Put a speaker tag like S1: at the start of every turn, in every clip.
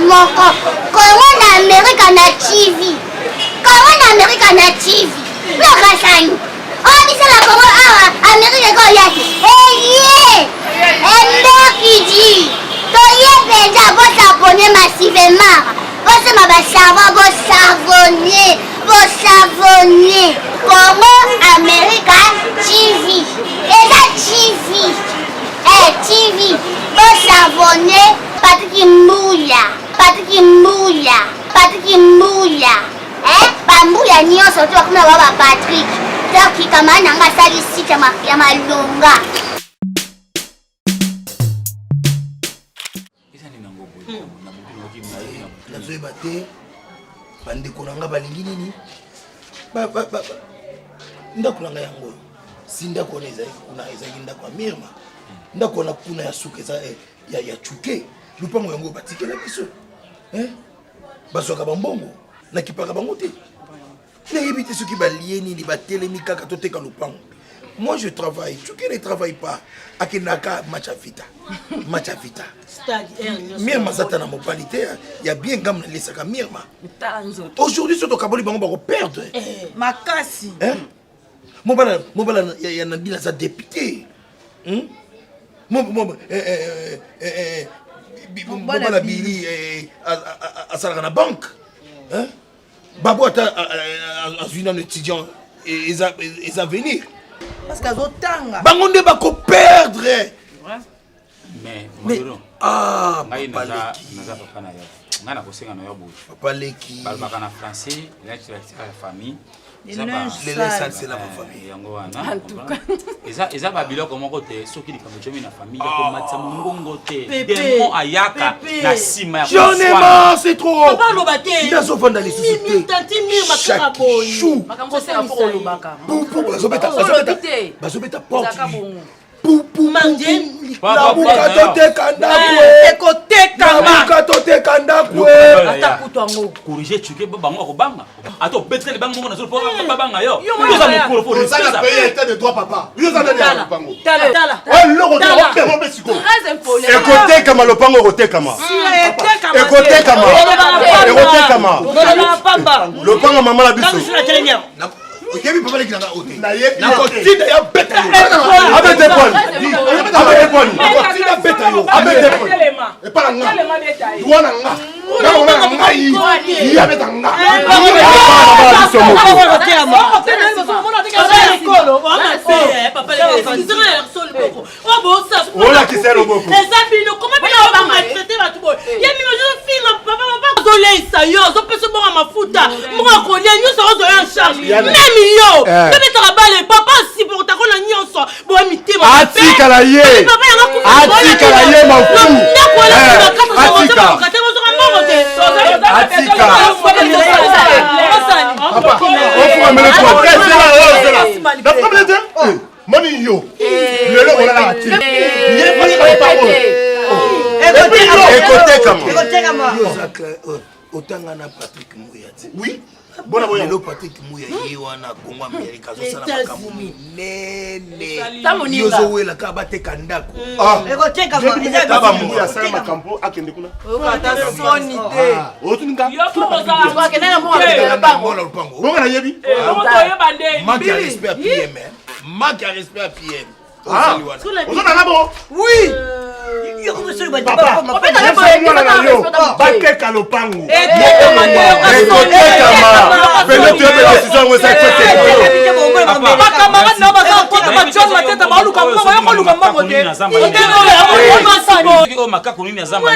S1: Moko kongo na amerika na tv, kongo na amerika na tv lokasani oyo biso na kongo awa amerika ekoya te. Eye emberkidi toye mpenza, bosabone massivement, bosema basavon, bosavone, bosavone. Congo America TV eza TV, eh, TV, bosavone. Patrik Mbuya, Patrik Mbuya, Patrik Mbuya, eh, bambuya nyonso to bakoma ba ba Patrick. Donc kamara na nga asali site ya malonga.
S2: Nazoyeba te bandeko na nga balingi nini. Ndako na ngai yango oyo, si ndako wana ezalaki kuna, ezalaki ndako ya Mirma. Ndako wana kuna ya suka eza ya Chuke. Lupango yango batikela biso, bazwaka bambongo, nakipaka bango te. Nayebi te soki balie nini, batelemi kaka toteka lopango. Moi je travaille, Chuke ne travaille pas. Akendaka match ya Vita, match ya Vita. Mirma aza ta na mobali te ya bien, ngamu nalesaka Mirma. Aujourd'hui so tokaboli bango, bakoperdre
S3: makasi.
S2: Mobala, mobala ya Nadine aza député. Mobala Bili asalaka na banque. Babo ata azwi nano étudiant, eza venir.
S3: Parce que azotanga.
S2: Bango nde bakoperdre.
S4: Mais Modero,
S2: ah,
S4: ngai
S2: papa
S4: naza
S2: Leki.
S4: Naza papa na yo, ngai nakosenga na yo boye.
S2: Papa Leki.
S4: Balobaka na français ya famille.
S3: Les linges
S2: Les linges
S3: sales.
S2: sales, c'est la famille.
S4: Yango wana eza babiloko moko te. Soki likambo etiomi na famille, ya komatisa mongongo te.
S3: Pepe.
S4: Demo ayaka
S3: Pepe.
S4: na nsima ya
S2: J'en ai
S4: koswana.
S2: marre, c'est trop.
S3: Papa aloba te.
S2: Nazovanda lisusu te.
S3: Tanti Mirma kaka
S2: Chaque
S3: boye.
S2: jour.
S5: Makambo osala mpo olobaka.
S2: Pupu bazobeta,
S5: Olobi
S2: bazobeta,
S5: te.
S2: bazobeta porte.
S5: Ezalaka bongo.
S2: Pupu.
S3: Manje.
S2: Lamuka, toteka ndako.
S3: Ekotekama.
S2: Lamuka, toteka ndako.
S5: Ata kutu yango.
S4: Corrige Chuke, bango akobanga ata obetisa libango moko nazolo mpo babanga yo.
S5: Yo moko
S4: oza
S5: ya.
S4: mokolo mpo
S6: Oza na pays état de droit, papa. Yo oza nani ya lopango?
S3: Tala, tala.
S6: Oyo loko te,
S3: Tala.
S6: ope ope sikoyo.
S5: Très impoli.
S6: Ekotekama lopango, ekotekama.
S3: Etekama te.
S6: Ekotekama. Ekotekama.
S3: Olobaka pamba.
S6: Lopango mama na biso.
S3: Ntango sina telemi awa.
S2: Oyebi papa Leki nanga oyo te.
S6: Nayebi yo te.
S2: Nakotinda ya beta yo.
S6: Abete poni. Abete poni.
S2: Nakotinda beta yo.
S6: Abete poni. Epa na nga. Droit na nga. Nga mama na ngai. Ye abeta nga. Bana biso moko. Olakisa ye loboko.
S3: Eza bino koma bino bamaltraite bato boye. Ye mimi ozofinga papa, papa azoleisa yo, azopesa bongo mafuta, mbongo ya kolia nyonso, ozwa yo en charge. Même yo tobetaka bale, papa asupportako na nyonso boye, mitema.
S6: Atikala ye.
S3: Papa yanga.
S6: Atikala ye mafu.
S3: Ndako wana.
S6: Atika. Atika. Papa, ofukamele po. Te, zela, zela. Nafukamele te. Moni yo. Lelo olalaka te. Ye fanyaka lopango. Et puis yo. Ekotekama.
S2: Yo oza clair, otanga na Patrick Muya te?
S6: Oui. Bona boya.
S2: Lelo Patrick Muya ye wana Kongo Amerika, azosala makambo minene.
S5: Ntango
S2: Yo
S5: ninga.
S2: ozowela kaka bateka ndako.
S6: Ah.
S3: Ekotekama.
S6: Taba Mbuya asala makambo akende kuna.
S5: Oyoka ata soni te.
S6: Otuninga.
S5: Akende na mbongo ya lopango.
S2: Mona lopango.
S6: Bongo nayebi.
S2: Manque ya respect ya PM, hein. Manque ya respect ya PM.
S6: Ah.
S2: Ozali wana.
S6: Ozona na bo.
S3: Oui.
S6: Papa, yebisa mwana na yo bateka lopango.
S3: Ekotekama.
S6: Ekotekama. Pene toyebe décision yango eza ekotekama.
S3: Bacamarade na yo baza kokota, bajohn Mateta baoluka mbongo, yo koluka mbongo te.
S4: Oyo makako nini ya zamba?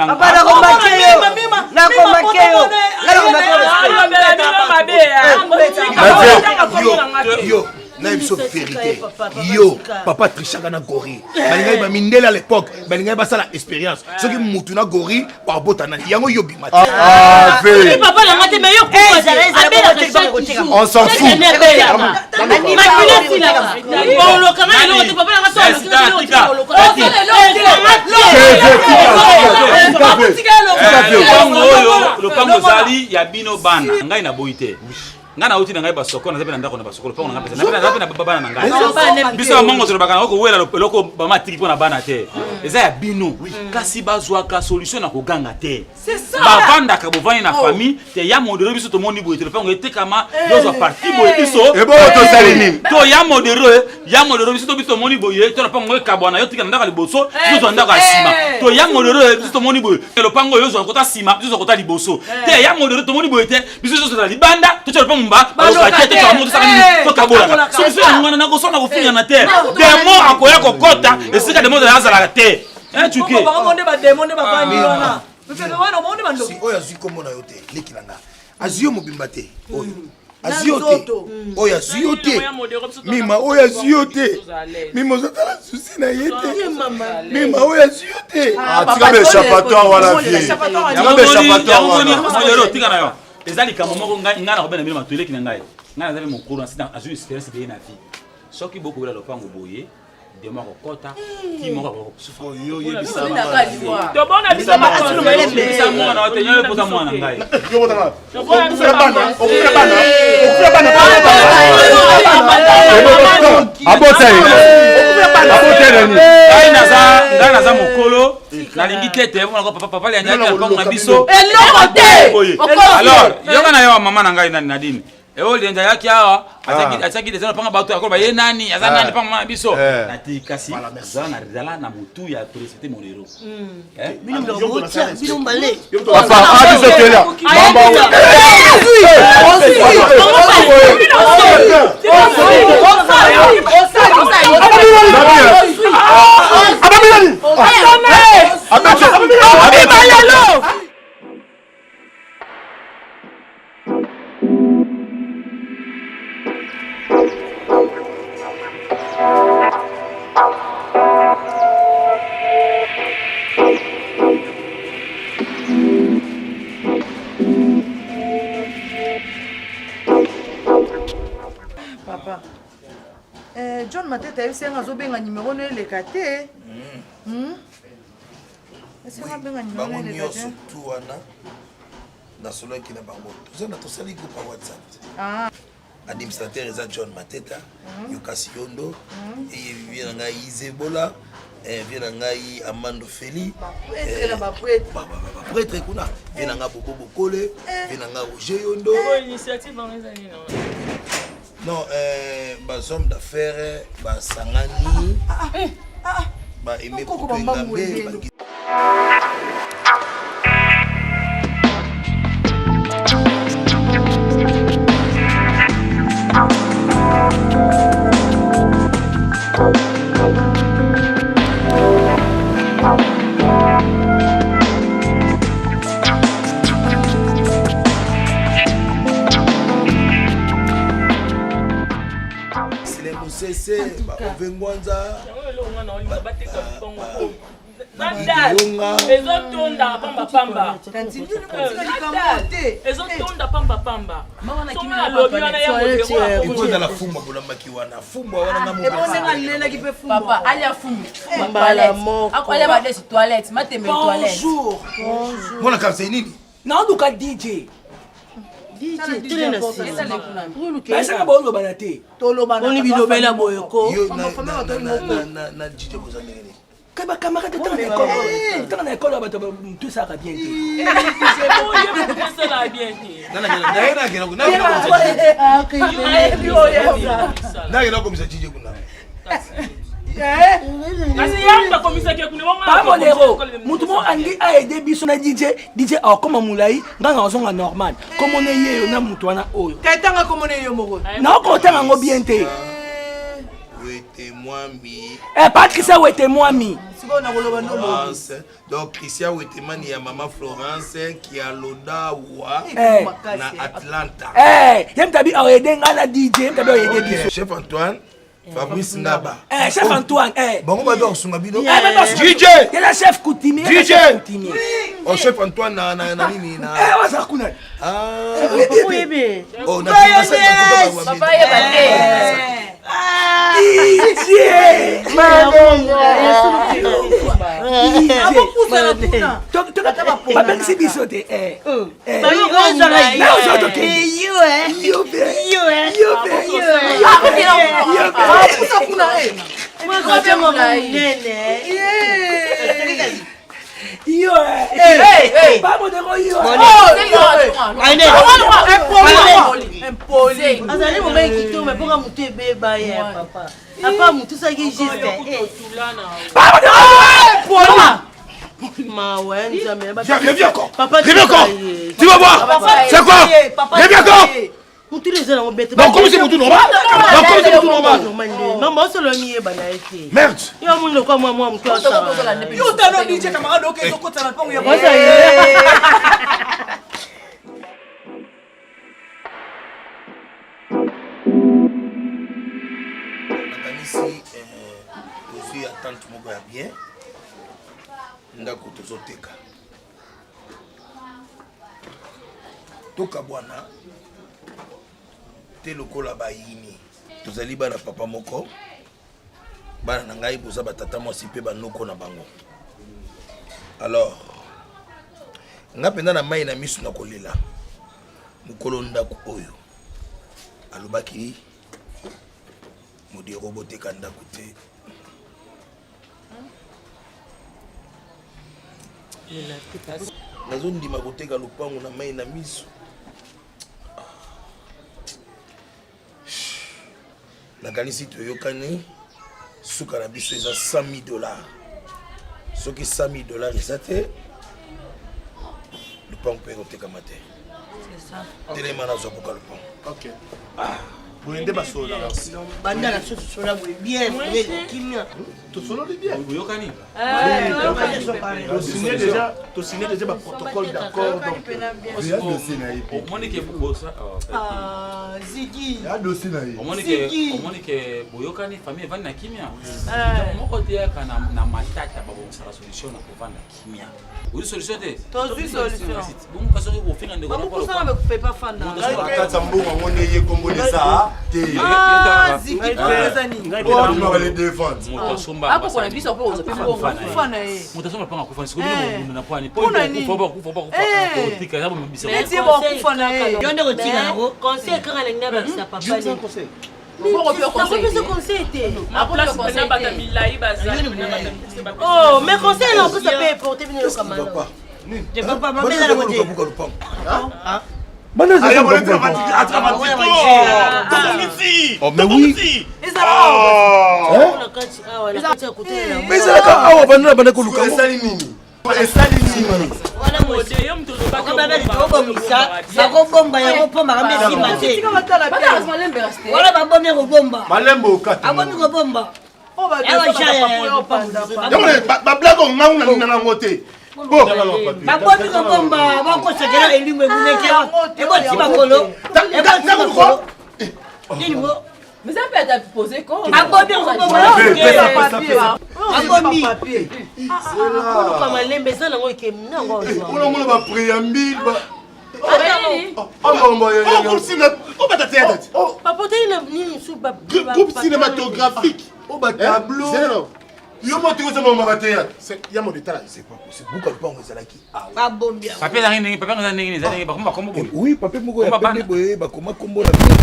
S7: Papa, nakomake yo, nakomake yo, nga nakomake yo.
S2: Yo, yo. Na biso vérité. Yo, papa trichaka na gori. Balingaki ba mindele à l'époque, balingaki basala expérience. Soki mutu na gori, babota nani. Yango yo bima.
S6: Ah,
S3: Soki papa na nga te mais yo kufa abelaka chaque jour.
S6: On s'en fout.
S3: Makila esilaka. Olokanga eloko te papa na nga so alokanga eloko te
S4: Lopango oyo, lopango ezali ya bino bana. Ngai naboyi te. Ngai nauti na ngai basoko, naza mpe na ndako na basoko, lopango na ngai mpenza. Naza mpe na bana na ngai. Biso ba mongo tolobaka na kowela eloko mama atiki mpo na bana te. Eza ya bino. Kasi bazwaka solution na koganga te. Bavandaka bovandi na famille te ya modero biso tomoni boye te lopango etekama yozwa parti boye biso.
S6: Ebongo tosali nini?
S4: To ya modero ya modero biso to biso tomoni boye to lopango ekabwana yo tika na ndako ya liboso yozwa ndako ya nsima. To ya modero biso tomoni boye lopango oyo ozwa kota nsima biso ozwa kota liboso. Te ya modero tomoni boye te biso tozala libanda totya lopango mba balokate totya bango tosala nini tokabolaka solution yango wana nakosona kofingana te demo akoya kokota esika demo azalaka te tuke
S7: Bango nde ba démon nde bavandi wana. Mpe wana omoni bandoki.
S2: Si oyo azwi kombo na yo te, leki na nga. Azwi yo mobimba te, oyo. Azwi yo te. Oyo azwi yo te. Mima oyo azwi yo te. Mima ozotala susi na ye te. Mima oyo azwi yo te.
S6: Ah, tika ba échappatoire wana vie. Tika ba échappatoire wana.
S4: Modero tika na yo eza likambo moko ngai ngai nakobenda bino matoi eleki na ngai ngai naza mpe mokolo nasi azwi expérience ebele na vie soki bokowela lopango boye demo akokɔta ti moko akokufa
S3: Tobona biso
S4: bisa mwana wa te nyoyo poza mwana ngai
S6: Okufela bana, okufela bana, okufela bana. Abota ye. Abota ye nani?
S4: Ngai naza ngai naza mokolo nalingi te te mona ko papa papa lianyaki na lopango na biso
S3: Eloko te.
S4: Boye. Alors yoka na yo mama na ngai nani Nadine eyo lienza ayaki awa atiaki deja lopango bato akoloba ye nani aza nani mpa mama na biso nati kasi zala na motu ya korespecte monero.
S6: Papa, ah biso tolia. Mamba.
S7: Papa. Eh, John Matete ayebisi yanga azobenga nimero no eleka te. Esi yanga abenga nimero no
S2: Bango
S7: eleka
S2: nyonso
S7: te.
S2: tu wana nasolaki na bango toza na tosali groupe ya WhatsApp.
S7: Ah.
S2: Administrateur eza John Mateta, Yokasi Yondo, eye vie na ngai Izebola, vie na ngai Amando Feli,
S7: Prêtre na ba prêtre.
S2: Baprêtre kuna, vie na ngai Bobo Bokole, vie na ngai Roger Yondo.
S3: Initiative bango eza nini?
S2: Non, ba hommes d'affaires basangani, ba aimé
S7: Koko bambangu ebele.
S2: Sile Musese, ba Ove Ngwanza,
S3: Nadal ezotonda pambapamba, ezotonda pambapamba. Songa nalobi wana ya modero.
S2: Il faut ezala fumbwa bolambaki wana, fumbwa wana nga moko.
S7: Ebondenga lelaki mpe fumbwa.
S5: Papa, alia fumu.
S7: Mbala
S5: Toilette.
S7: moko.
S5: Alia badesi toilette, matembe toilette.
S8: Bonjour.
S2: Mwana kabisa nini?
S8: Naoluka DJ. Bayesaka bolobana te.
S3: Boni bilobela boye ko.
S2: Yo na DJ boza ndenge nini?
S8: Kay bacamarade tanga na ekole. Tanga na ekole ya bato motu esalaka bien te.
S3: Esala bien te.
S2: Nakenda komisa DJ kuna.
S3: Kasi yango bakomisaki kuna.
S8: Pa Molero, motu moko angi aide biso na DJ, DJ akoma molai, nga na ozonga normal. Komona ye yo na motu wana oyo.
S7: Kaitanga komona yo moko.
S8: Naokotanga yango bien te.
S2: Wete mwami.
S8: Eh, Patrice Wete mwami.
S7: Sikoyo nakoloba ndo lobi.
S2: Florence. Donc Christian Wetemani ya mama Florence Kialodawa
S8: Eh.
S2: na Atlanta.
S8: Eh, ye moto abi aoyede ngai na DJ, ye moto abi aoyede biso.
S2: Chef Antoine, Fabrice Ngaba.
S8: Eh, chef Antoine, eh.
S2: Bango bato bakosunga bino.
S8: Eh, bato bakosunga
S2: DJ.
S8: Ye na chef coutumier, ye na
S2: DJ.
S8: chef coutumier.
S2: Oh, chef Antoine na na na nini na.
S8: Eh, waza kuna.
S2: Ah.
S3: oyebi
S2: Oh, na na
S5: Papa yeba te.
S8: DJ.
S7: Akopusana kuna.
S8: Babengisi biso te. Eh. Eh.
S3: Bayoka
S8: Na ozo tokende. Yo be. Yo be. Yo be.
S7: Apusa kuna eh.
S3: monene.
S8: Yo eh. Ba modero yo.
S7: Impoli.
S3: Azali mobali kitoko, me mpoka motu ebeba ye papa apa motu soki juste.
S8: Ba modero.
S3: Mawa ya Nzambe.
S2: Viens, reviens encore.
S3: Papa,
S2: Reviens encore.
S3: ye.
S2: Tu vas voir. C'est quoi? Reviens encore.
S3: Motu eza nango bete.
S2: Donc comme c'est mutu normal. Donc comme c'est mutu normal.
S3: Mama osolo miyeba na ye te.
S2: Merde.
S3: Yo amoni lokwa mwa mwa motu asala.
S7: Yo tano DJ camarade oke ezokota na mpango ya
S3: Waza ye.
S2: Nakanisi tozwi attente moko ya bien. Ndako tozoteka, tokabwana te lokola bayini. Tozali bana papa moko, bana na ngai boza batata mwasi mpe banoko na bango. Alors nga mpenza na mai na miso na kolela. Mokolo ndako oyo alobaki modero boteka ndako te. Nazondima koteka lopango na mai na miso. Nakanisi toyokani, suka na biso eza 100 000 dollars. Soki 100 000 dollars eza te, lopango mpe ekotekama te. Telema, nazwa koka lopango.
S6: Ok, boye nde basololaka.
S3: Banda na so tosola boye bien, kimia.
S6: Tosololi bien.
S4: Boyokani.
S6: Tosigné déjà, tosigné déjà baprotocole d'accord, donc
S9: Ya dossier na ye.
S4: Omoni ke bosa.
S3: Ah, Zigi.
S9: Ya dossier na ye.
S4: Omoni ke omoni ke boyokani, famille evandi na kimia. Likambo moko te yaka na matata, babongisaka solution na kovanda kimia. Ozwi solution te?
S7: Tozwi solution.
S4: Bongoka soki kofinga ndeko na
S7: Bakopusana bapepa fanda.
S9: Kati ya mbongo yango nde ye kombo eza te.
S7: Ah, Zigi, eza nini?
S9: Oyo le défendre.
S4: Moto asomba
S5: Akokona biso mpo ozwa mpe mbongo.
S7: Kufa na ye.
S4: Moto asomba mpango akufa. Sikoyo bino na pwani.
S7: Mpona nini?
S4: Kufa otika eza bomibisa.
S7: Neti ye bakufa na ye.
S3: Yo nde kotika yango conseil kaka na ngai bakisa papa.
S6: Conseil.
S5: Mbongo mpe conseil
S3: Nakopesa
S5: te.
S3: conseil te.
S5: Akopesa conseil te.
S3: Oh, mais conseil na opesa mpe eporte bino yoka
S2: Qu'est-ce qui va pas?
S3: Papa mabe eza nango te.
S2: Buka lopango.
S6: Aya, boleti tobongisi.
S2: Oh, mais oui.
S3: Na kati awa, na kati ya kotelela.
S2: Mais ezalaka awa, banda na banda koluka yango.
S9: Esali nini? Esali nini?
S10: Tobongisa, bakobomba yango mpo makambo esimba te.
S7: Tika batala
S5: Bana
S7: te.
S5: azwa lembera te.
S10: Wana babomi kobomba,
S6: Malembe okata.
S10: abomi kobomba.
S7: Oyo badossier.
S6: Yango bablague oyo ngangu na nini nango te bo.
S10: Babomi kobomba, bakosakela elimo ebuneke, eboti makolo, eboti makolo nini ngo.
S5: Mais ça peut être posé quand.
S10: Abomi kobomba. Abomi.
S3: Koluka malembe eza nango ekemi nango ozwa.
S9: Olomona bapréambule.
S6: Obata théâtre te.
S3: Papa otali na nini mosusu?
S6: Groupe cinématographique.
S9: O batableau. Yo mo tiko sema mama théâtre.
S6: Ya mo detala.
S2: C'est pas possible, buka lopango ezalaki awa.
S10: Babombi yango.
S4: Papier ezalaki ndenge, papier eza ndenge nini? Eza ndenge bakoma bakombo boye.
S2: Oui, papier moko ya
S4: Komba
S2: pembe
S4: bana.
S2: boye, bakoma kombo na bino,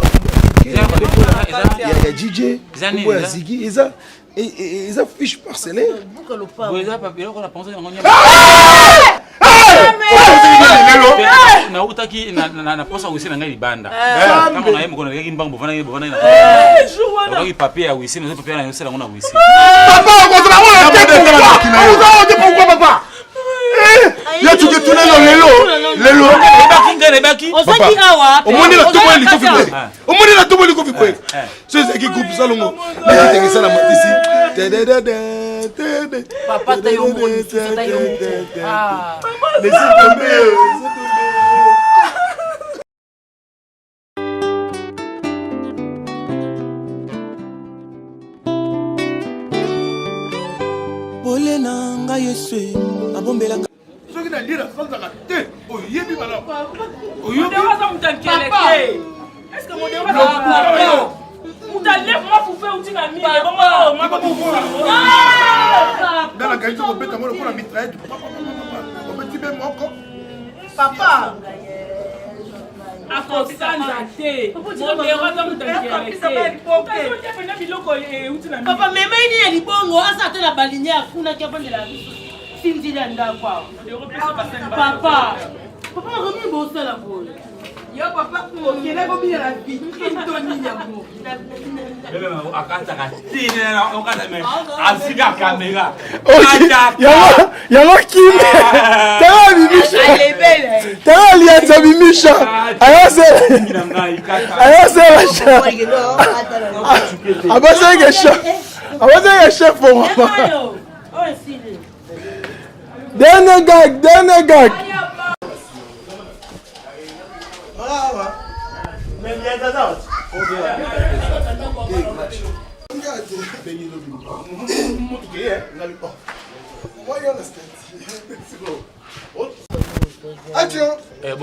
S2: ya DJ,
S4: Eza nini,
S2: kombo ya
S4: eza?
S2: Zigi. Eza eza fiche parcellaire.
S3: Buka lopango.
S4: Boye eza papier eloko na pensa yango nyama. Nautaki na posa wisi na ngai libanda. Ntango na ye mokolo nalekaki mbango, bovanaki bovanaki, nakokaki papier ya wisi, nazo papier na yosala yango na wisi.
S6: Papa, okozala oyo te. Pourquoi oza oyo te? Pourquoi, papa? Ya tuke tunelo lelo lelo.
S4: Ebaki ngai nayebaki.
S3: Ozaki awa.
S2: Omoni na tomboli likofi boye,
S4: Ah.
S2: omoni na tomboli likofi boye. So ezalaki groupe Salongo, nakitengesa na matisi tededede.
S5: Papa ta yo moko lisusu, ata yo moko. Ah.
S6: Laissez tomber, laissez tomber.
S11: Pole na ngai Yesu abombelaka.
S2: Soki na lira sanzaka te, oyebi malamu.
S12: Modero aza moto ya nkele te. Est-ce que modero aza moto ya nkele? Moto alef mwa fufu euti na mine, bongo oyo mwa
S2: Nga nakanisi kobeta ngo lokola mitraillette, obeti be moko.
S7: Papa.
S12: Akosanza te. Modero aza moto ya nkele te. Kasi otia mpenza biloko euti na mine.
S3: Papa, mema ye nini ya libongo, aza ata na balinie afunaki avandela biso sinzili ya ndako awa. Papa, papa, makambo nini bosala boye?
S7: Yo papa, okende kobina na vitrine to nini yango?
S4: Akataka tina okata me asika kamera.
S13: Yango yango kimi tala bimisha, tala alianza bimisha, ayosela abaseke chef, abaseke chef mama. Dernier gag, dernier gag.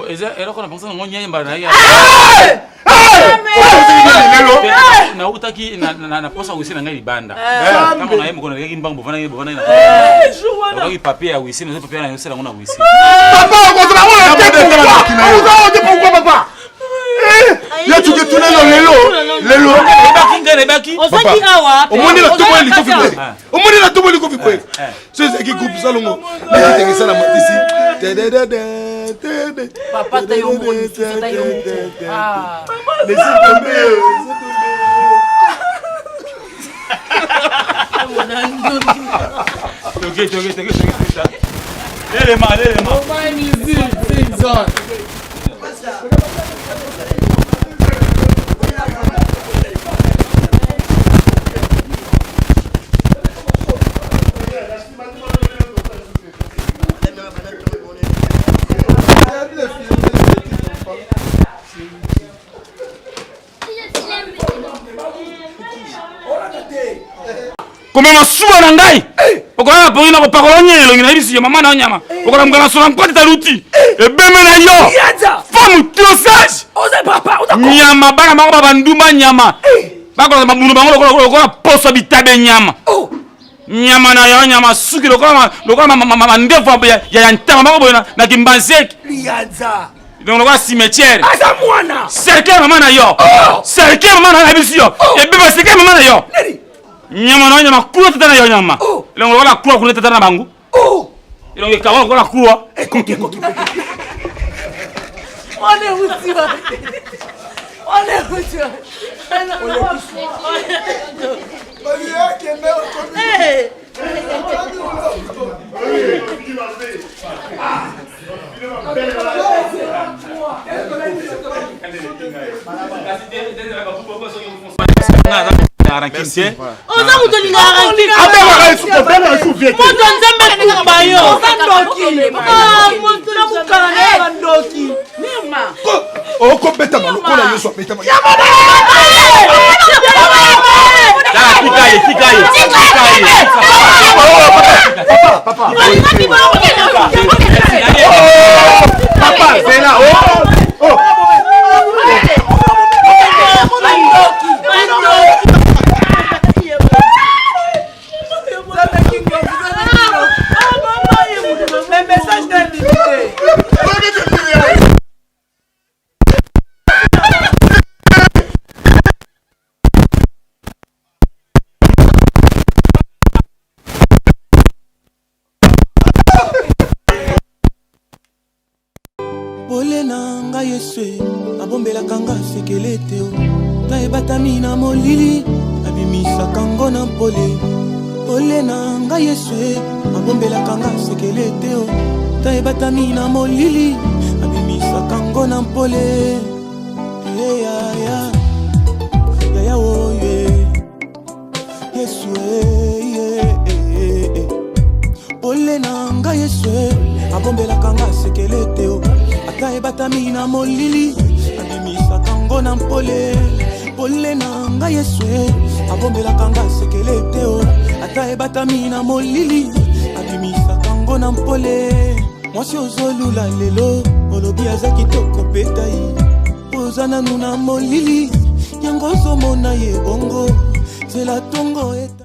S4: Eza eloko na pensa nango nyemba na ye nautaki na posa wisi na ngai libanda ntango na ye mokolo nalekaki mbango bovanaki bovanaki nakokaki papier ya wisi nazo papier na yosala yango na wisi.
S6: Papa, okozala oyo te pourquoi? Oza te pourquoi, papa? Ya tuke tuna yo lelo lelo.
S4: Ebaki ngai nayebaki.
S3: Ozaki awa.
S2: Omoni na tobo likofi boye, omoni na tobo likofi boye, so ezalaki groupe salongo nakitengesa na matisi tededede tede.
S5: Papa ta yo moko lisusu, ata yo moko. Ah.
S6: Laissez tomber, laissez tomber.
S4: Toke toke toke toke lelema lelema. Komema suba na ngai okolala pongi na kopakola nyene elongi na yebiso ya mama na yo nyama okolamuka na sola nkwati taluti ebeme na yo femme trosage nyama bana bango babandumba nyama bakolaka mabunu bango lokola poso bitabe nyama nyama na yo nyama suki lokola mandefu ya ntama moko boye na kimbanseki donc lokola cimetière.
S8: Aza mwana.
S4: Cercueil mama na yo, cercueil mama na yo nayebisi yo ebeba cercueil mama na yo nyama na yo nyama kuna tata na yo nyama elongo lokola croix kuna tata na bango elongo ekawa lokola croix.
S7: Wana euti wapi? Wana euti wapi? Eh.
S3: Oza moto olingaka rancune. Moto Nzambe akumba yo.
S7: Oza ndoki. Ah, moto na mokala na ye bandoki.
S2: Okobetama lokola Yesu abetama.
S4: Tika ye, tika ye, tika ye.
S6: Papa, papa, c'est là. Oh, oh.
S7: Mais message d'invité.
S11: Pole na ngai Yesu abombelaka nga sekele te o ta ebatami na molili abimisaka ngo na mpole. Pole na ngai Yesu abombelaka nga sekele te o ta ebatami na molili abimisaka ngo na mpole. Eyaya yaya oye Yesu eh, eh, eh. Pole na ngai Yesu abombelaka nga sekele te o. Ata ebatami na molili, abimisaka ngo na mpole. Pole na ngai Yesu abombelaka nga sekele te o. Ata ebatami na molili, abimisaka ngo na mpole. Mwasi ozolula lelo, olobi aza kitoko petai, oza nanu na molili, yango ozomona ye bongo. Zela tongo.